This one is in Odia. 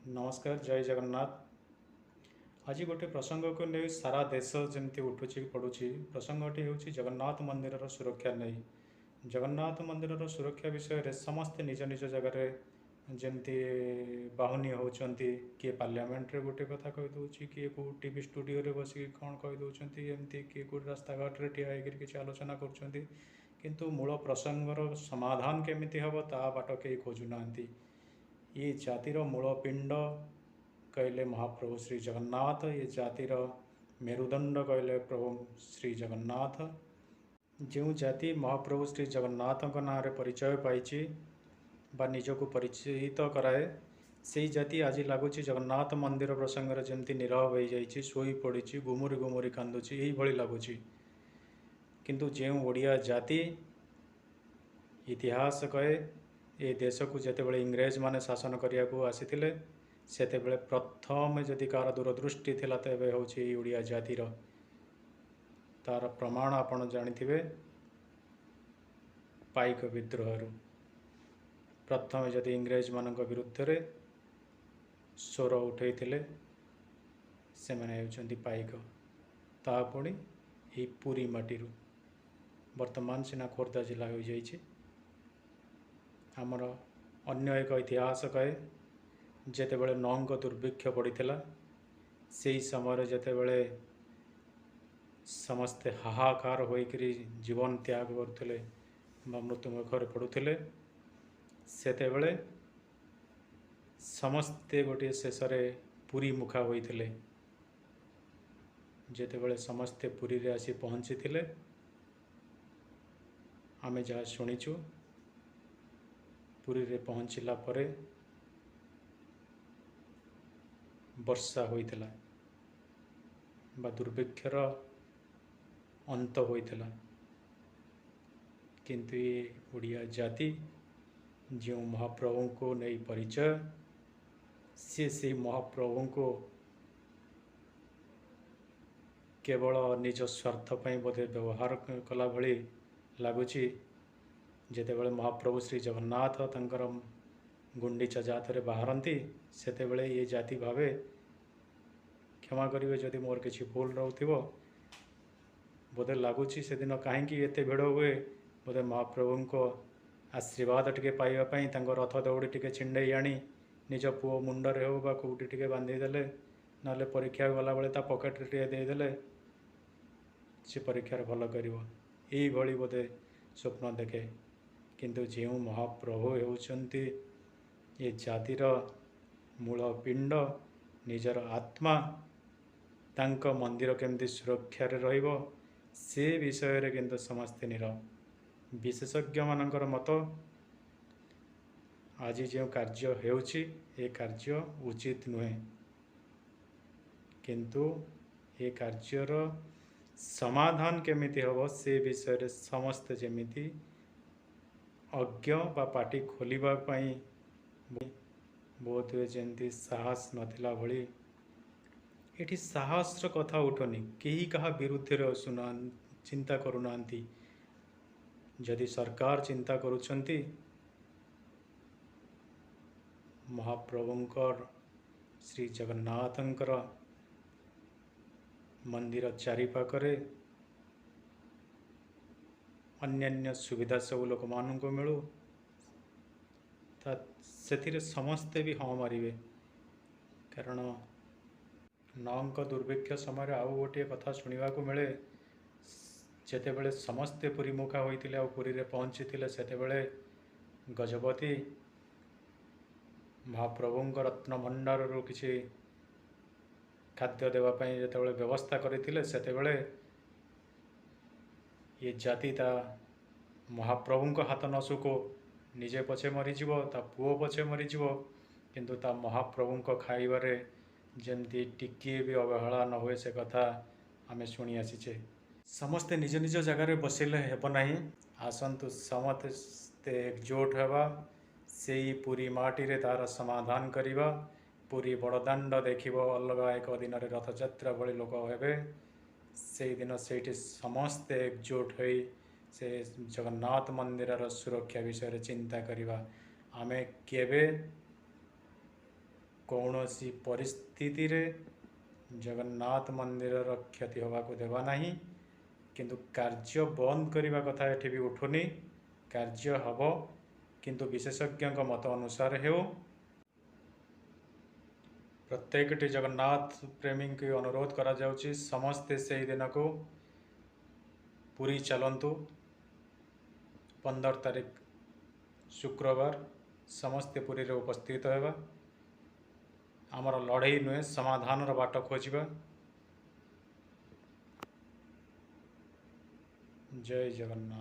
ନମସ୍କାର, ଜୟ ଜଗନ୍ନାଥ। ଆଜି ଗୋଟେ ପ୍ରସଙ୍ଗକୁ ନେଇ ସାରା ଦେଶ ଯେମିତି ଉଠୁଛି ପଡ଼ୁଛି। ପ୍ରସଙ୍ଗଟି ହେଉଛି ଜଗନ୍ନାଥ ମନ୍ଦିରର ସୁରକ୍ଷା ନେଇ। ଜଗନ୍ନାଥ ମନ୍ଦିରର ସୁରକ୍ଷା ବିଷୟରେ ସମସ୍ତେ ନିଜ ନିଜ ଜାଗାରେ ଯେମିତି ବାହୁନି ହେଉଛନ୍ତି। କିଏ ପାର୍ଲାମେଣ୍ଟରେ ଗୋଟେ କଥା କହିଦେଉଛି, କିଏ କେଉଁ ଟିଭି ଷ୍ଟୁଡ଼ିଓରେ ବସିକି କ'ଣ କହିଦେଉଛନ୍ତି, ଏମିତି କିଏ କେଉଁଠି ରାସ୍ତାଘାଟରେ ଠିଆ ହେଇକରି କିଛି ଆଲୋଚନା କରୁଛନ୍ତି। କିନ୍ତୁ ମୂଳ ପ୍ରସଙ୍ଗର ସମାଧାନ କେମିତି ହେବ, ତା ବାଟ କେହି ଖୋଜୁନାହାନ୍ତି। ଏ ଜାତିର ମୂଳ ପିଣ୍ଡ କହିଲେ ମହାପ୍ରଭୁ ଶ୍ରୀ ଜଗନ୍ନାଥ, ଏ ଜାତିର ମେରୁଦଣ୍ଡ କହିଲେ ପ୍ରଭୁ ଶ୍ରୀ ଜଗନ୍ନାଥ। ଯେଉଁ ଜାତି ମହାପ୍ରଭୁ ଶ୍ରୀ ଜଗନ୍ନାଥଙ୍କ ନାଁରେ ପରିଚୟ ପାଇଛି ବା ନିଜକୁ ପରିଚିତ କରାଏ, ସେଇ ଜାତି ଆଜି ଲାଗୁଛି ଜଗନ୍ନାଥ ମନ୍ଦିର ପ୍ରସଙ୍ଗରେ ଯେମିତି ନୀରବ ହୋଇଯାଇଛି, ଶୋଇପଡ଼ିଛି, ଗୁମୁରି ଗୁମୁରି କାନ୍ଦୁଛି, ଏଇଭଳି ଲାଗୁଛି। କିନ୍ତୁ ଯେଉଁ ଓଡ଼ିଆ ଜାତି, ଇତିହାସ କହେ, ଏ ଦେଶକୁ ଯେତେବେଳେ ଇଂରେଜମାନେ ଶାସନ କରିବାକୁ ଆସିଥିଲେ, ସେତେବେଳେ ପ୍ରଥମେ ଯଦି କାହାର ଦୂରଦୃଷ୍ଟି ଥିଲା, ତେବେ ହେଉଛି ଏଇ ଓଡ଼ିଆ ଜାତିର। ତାର ପ୍ରମାଣ ଆପଣ ଜାଣିଥିବେ ପାଇକ ବିଦ୍ରୋହରୁ। ପ୍ରଥମେ ଯଦି ଇଂରେଜମାନଙ୍କ ବିରୁଦ୍ଧରେ ସ୍ୱର ଉଠେଇଥିଲେ, ସେମାନେ ହେଉଛନ୍ତି ପାଇକ, ତାହା ପୁଣି ଏଇ ପୁରୀ ମାଟିରୁ। ବର୍ତ୍ତମାନ ସିନା ଖୋର୍ଦ୍ଧା ଜିଲ୍ଲା ହୋଇଯାଇଛି। ଆମର ଅନ୍ୟ ଏକ ଇତିହାସ କହେ, ଯେତେବେଳେ ନଅଙ୍କ ଦୁର୍ଭିକ୍ଷ ପଡ଼ିଥିଲା, ସେଇ ସମୟରେ ଯେତେବେଳେ ସମସ୍ତେ ହାହାକାର ହୋଇକରି ଜୀବନ ତ୍ୟାଗ କରୁଥିଲେ ବା ମୃତ୍ୟୁ ମୁଖରେ ପଡ଼ୁଥିଲେ, ସେତେବେଳେ ସମସ୍ତେ ଗୋଟିଏ ଶେଷରେ ପୁରୀ ମୁଖା ହୋଇଥିଲେ। ଯେତେବେଳେ ସମସ୍ତେ ପୁରୀରେ ଆସି ପହଞ୍ଚିଥିଲେ, ଆମେ ଯାହା ଶୁଣିଛୁ, ପୁରୀରେ ପହଞ୍ଚିଲା ପରେ ବର୍ଷା ହୋଇଥିଲା ବା ଦୁର୍ଭିକ୍ଷର ଅନ୍ତ ହୋଇଥିଲା। କିନ୍ତୁ ଏ ଓଡ଼ିଆ ଜାତି ଯେଉଁ ମହାପ୍ରଭୁଙ୍କୁ ନେଇ ପରିଚୟ, ସିଏ ସେଇ ମହାପ୍ରଭୁଙ୍କୁ କେବଳ ନିଜ ସ୍ୱାର୍ଥ ପାଇଁ ବୋଧେ ବ୍ୟବହାର କଲା ଭଳି ଲାଗୁଛି। ଯେତେବେଳେ ମହାପ୍ରଭୁ ଶ୍ରୀ ଜଗନ୍ନାଥ ତାଙ୍କର ଗୁଣ୍ଡିଚା ଜାତରେ ବାହାରନ୍ତି, ସେତେବେଳେ ଏ ଜାତି ଭାବେ, କ୍ଷମା କରିବେ ଯଦି ମୋର କିଛି ଭୁଲ ରହୁଥିବ, ବୋଧେ ଲାଗୁଛି ସେଦିନ କାହିଁକି ଏତେ ଭିଡ଼ ହୁଏ, ବୋଧେ ମହାପ୍ରଭୁଙ୍କ ଆଶୀର୍ବାଦ ଟିକେ ପାଇବା ପାଇଁ, ତାଙ୍କ ରଥ ଦଉଡ଼ି ଟିକେ ଛିଣ୍ଡେଇ ଆଣି ନିଜ ପୁଅ ମୁଣ୍ଡରେ ହେଉ ବା କେଉଁଠି ଟିକେ ବାନ୍ଧିଦେଲେ, ନହେଲେ ପରୀକ୍ଷା ଗଲାବେଳେ ତା ପକେଟରେ ଟିକେ ଦେଇଦେଲେ ସେ ପରୀକ୍ଷାରେ ଭଲ କରିବ, ଏଇଭଳି ବୋଧେ ସ୍ୱପ୍ନ ଦେଖେ। କିନ୍ତୁ ଯେଉଁ ମହାପ୍ରଭୁ ହେଉଛନ୍ତି ଏ ଜାତିର ମୂଳ ପିଣ୍ଡ, ନିଜର ଆତ୍ମା, ତାଙ୍କ ମନ୍ଦିର କେମିତି ସୁରକ୍ଷାରେ ରହିବ ସେ ବିଷୟରେ କିନ୍ତୁ ସମସ୍ତେ ନୀରବ। ବିଶେଷଜ୍ଞମାନଙ୍କର ମତ, ଆଜି ଯେଉଁ କାର୍ଯ୍ୟ ହେଉଛି ଏ କାର୍ଯ୍ୟ ଉଚିତ ନୁହେଁ। କିନ୍ତୁ ଏ କାର୍ଯ୍ୟର ସମାଧାନ କେମିତି ହେବ ସେ ବିଷୟରେ ସମସ୍ତେ ଯେମିତି ଅଜ୍ଞ ବା ପାଟି ଖୋଲିବା ପାଇଁ ବୋଧ ହୁଏ ଯେମିତି ସାହସ ନଥିଲା ଭଳି। ଏଠି ସାହସର କଥା ଉଠୁନି। କେହି କାହା ବିରୁଦ୍ଧରେ ଆସୁନା ଚିନ୍ତା କରୁନାହାନ୍ତି। ଯଦି ସରକାର ଚିନ୍ତା କରୁଛନ୍ତି, ମହାପ୍ରଭୁଙ୍କର ଶ୍ରୀ ଜଗନ୍ନାଥଙ୍କର ମନ୍ଦିର ଚାରିପାଖରେ ଅନ୍ୟାନ୍ୟ ସୁବିଧା ସବୁ ଲୋକମାନଙ୍କୁ ମିଳୁ, ତା ସେଥିରେ ସମସ୍ତେ ବି ହଁ ମାରିବେ। କାରଣ ନଅଙ୍କ ଦୁର୍ଭିକ୍ଷ ସମୟରେ ଆଉ ଗୋଟିଏ କଥା ଶୁଣିବାକୁ ମିଳେ। ଯେତେବେଳେ ସମସ୍ତେ ପୁରୀ ମୁଖା ହୋଇଥିଲେ ଆଉ ପୁରୀରେ ପହଞ୍ଚିଥିଲେ, ସେତେବେଳେ ଗଜପତି ମହାପ୍ରଭୁଙ୍କ ରତ୍ନଭଣ୍ଡାରରୁ କିଛି ଖାଦ୍ୟ ଦେବା ପାଇଁ ଯେତେବେଳେ ବ୍ୟବସ୍ଥା କରିଥିଲେ, ସେତେବେଳେ ଏ ଜାତି ତା ମହାପ୍ରଭୁଙ୍କ ହାତ ନ ଶୁଖୁ, ନିଜେ ପଛେ ମରିଯିବ, ତା ପୁଅ ପଛେ ମରିଯିବ, କିନ୍ତୁ ତା ମହାପ୍ରଭୁଙ୍କ ଖାଇବାରେ ଯେମିତି ଟିକିଏ ବି ଅବହେଳା ନ ହୁଏ, ସେ କଥା ଆମେ ଶୁଣି ଆସିଛେ। ସମସ୍ତେ ନିଜ ନିଜ ଜାଗାରେ ବସିଲେ ହେବ ନାହିଁ। ଆସନ୍ତୁ ସମସ୍ତେ ଏକଜୁଟ ହେବା, ସେଇ ପୁରୀ ମାଟିରେ ତାର ସମାଧାନ କରିବା। ପୁରୀ ବଡ଼ଦାଣ୍ଡ ଦେଖିବ ଅଲଗା ଏକ ଦିନରେ ରଥଯାତ୍ରା ଭଳି ଲୋକ ହେବେ। ସେଇଦିନ ସେଇଠି ସମସ୍ତେ ଏକଜୁଟ ହୋଇ ସେ ଜଗନ୍ନାଥ ମନ୍ଦିରର ସୁରକ୍ଷା ବିଷୟରେ ଚିନ୍ତା କରିବା। ଆମେ କେବେ କୌଣସି ପରିସ୍ଥିତିରେ ଜଗନ୍ନାଥ ମନ୍ଦିରର କ୍ଷତି ହେବାକୁ ଦେବା ନାହିଁ। କିନ୍ତୁ କାର୍ଯ୍ୟ ବନ୍ଦ କରିବା କଥା ଏଠି ବି ଉଠୁନି। କାର୍ଯ୍ୟ ହେବ, କିନ୍ତୁ ବିଶେଷଜ୍ଞଙ୍କ ମତ ଅନୁସାରେ ହେଉ। ପ୍ରତ୍ୟେକଟି ଜଗନ୍ନାଥ ପ୍ରେମୀଙ୍କୁ ଅନୁରୋଧ କରାଯାଉଛି, ସମସ୍ତେ ସେଇ ଦିନକୁ ପୁରୀ ଚାଲନ୍ତୁ। 15 ତାରିଖ ଶୁକ୍ରବାର ସମସ୍ତେ ପୁରୀରେ ଉପସ୍ଥିତ ହେବା। ଆମର ଲଢ଼େଇ ନୁହେଁ, ସମାଧାନର ବାଟ ଖୋଜିବା। ଜୟ ଜଗନ୍ନାଥ।